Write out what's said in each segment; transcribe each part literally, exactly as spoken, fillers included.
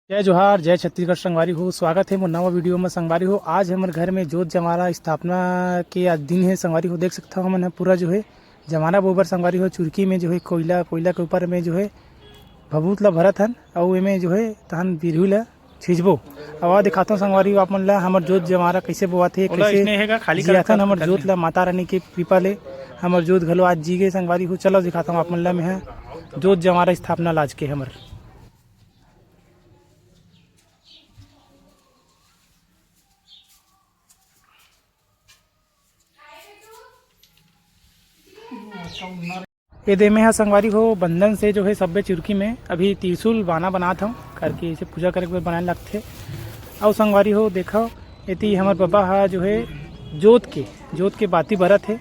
जय जोहार, जय छत्तीसगढ़ संगवारी हो, स्वागत हे मोर नवा वीडियो में संगवारी हो। आज हमर घर में जोत जमारा स्थापना के आज दिन हे संगवारी हो। देख सकथव हमन ह पूरा जो हे जमारा बरोबर संगवारी हो, चुरकी में जो हे कोइला, कोइला के ऊपर में जो हे भभूत ला भरत हन, अउ एमे जो हे तहन बिरहू ला छींचबो। अब आ दिखाथव संगवारी हो आप मन ला हमर जोत जमारा कइसे बोआथे, ओला कइसे अइसने हे गा, खाली जियाथन करत हमर करत जोत नहीं। ला। माता रानी के कृपा ले हमर जोत घलो आज जी गे संगवारी हो। चलो दिखाथव आप मन ला मैं ह जोत जमारा स्थापना लाज के हमर। ये दे में ह संगवारी हो बंधन से जो है सब्बे चुरकी में अभी त्रिशूल बाना बनात हूँ करके इसे पूजा करे के बाद बनाए लगथे। अउ संगवारी हो देखो एती हमर बबा ह जो है जोत के जोत के बाती बरत है।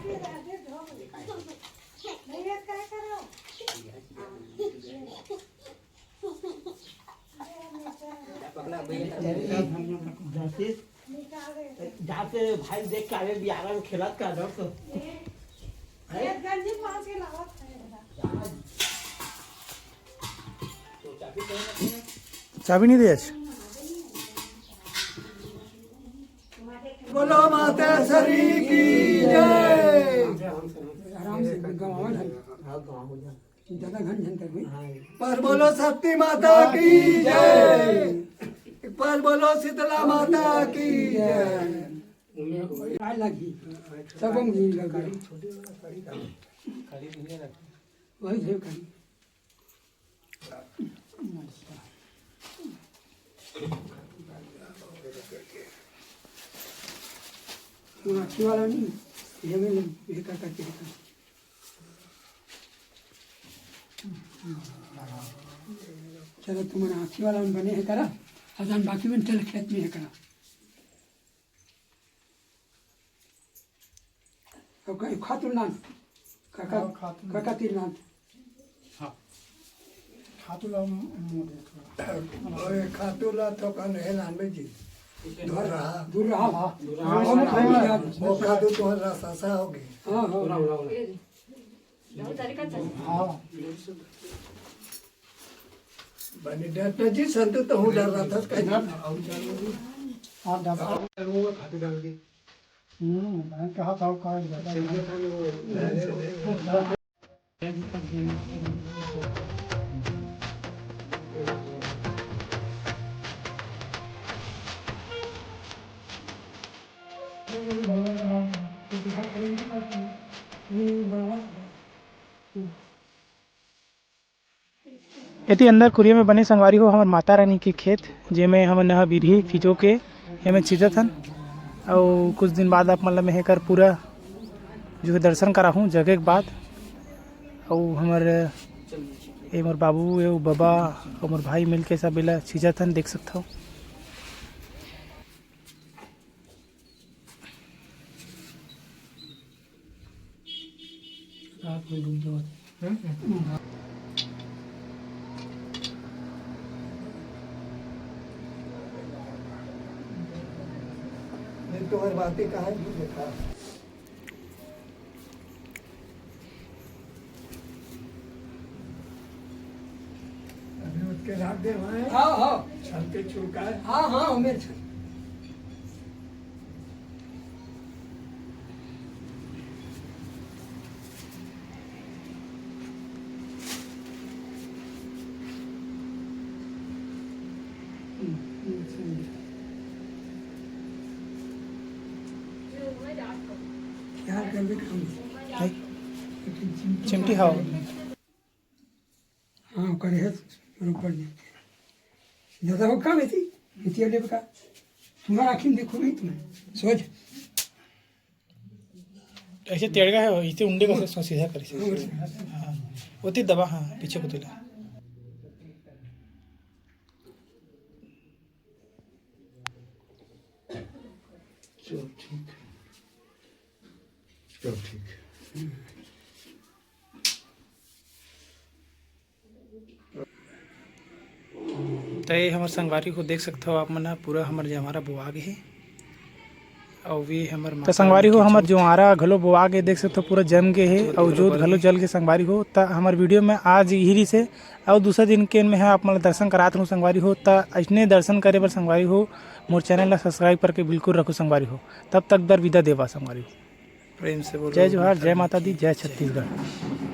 जाते भाई देख के आवे बियारा में खेलत का डर तो। चाबी नहीं दे आज। बोलो माता श्री की जय। आराम से गवावन है। ज्यादा घन झन कर हुई। पर बोलो शक्ति माता की जय। पर बोलो शीतला माता की जय। आए लगी। सब हम गिर लगे। वही से करी। वो आँखी वाला नहीं, ये भी, ये का करके देखा। चलो, तुमन आँखी वाला में बने हे करा, अजान बाकी में चल खेत में हे करा। अब कहीं खातुल नान, काका, हाँ, खातुल। काका तीर नान। हाँ। खातुल हम मुंह दे थोड़ा। ओए, खातुल तो कन हे नान में जी। दूर रहा। दूर रहा, हाँ। दूर रहा। हाँ, हाँ, हाँ, हाँ। वो खातुल तो रास्ता सा हो गए। हाँ, हाँ। उड़ा, उड़ा, उड़ा। हाँ। बने डॉक्टर जी, संत तो हूँ डर रहा था, कहीं। हाँ, डॉक्टर। वो खातुल डाल के। हम्म, मैं कहा था, वो कहा जाता है। एती अंदर कुरिया में बने संगवारी हो हमर माता रानी के खेत, जेमे हमन ह बिरही फिजो के एमे छींचत हन। अउ कुछ दिन बाद आप मन ल मैं एकर पूरा जो है दर्शन कराहूँ जगे के बाद। अउ हमर ए मोर बाबू, ए बबा, अउ मोर भाई मिलके सब एला छींचत हन, देख सकथव। रात में डूब जावत। हम्म। नहीं तो हर बातें कहाँ ही देखा। अभी उसके रात दे वहाँ है। हाँ, हाँ। छल के चुका है। हाँ, हाँ, उमेर छल। प्यार कर भी खाऊंगी। है? लेकिन चिमटी चिमटी खाओ। हाँ, करे है बरोबर जी। ज्यादा हो का बेटी? बेटी ले का? तुम्हारा आँखी में देखो नहीं तुम्हें। सोच। ऐसे तेड़गा है, इसे उंडे का से सीधा कर इसे। हाँ, हाँ। वो ती दबा, हाँ, पीछे को तुला। चल ठीक। चल ठीक। त ये हमर संगवारी हो देख सकथव आप मन ह, पूरा हमर जमारा बोआ गे हे। अउ ये हमर त माता संगवारी हो, रानी के हमर जोत। जोहारा घलो बोआ के देख सकथो, पूरा जम गे हे जोत अउ घलो जोत बर घलो गे। जल के संगवारी हो। त हमर वीडियो में आज इही रिहिसे, अउ दूसरा दिन के में ह आप मन ल दर्शन करात रहूँ संगवारी हो। त अइसने दर्शन करे बर संगवारी हो, मोर चैनल ला सब्सक्राइब करके बिल्कुल रखो संगवारी हो। तब तक बर विदा देवा संगवारी हो। प्रेम से बोलो जय जोहार, जय माता दी, जय छत्तीसगढ़।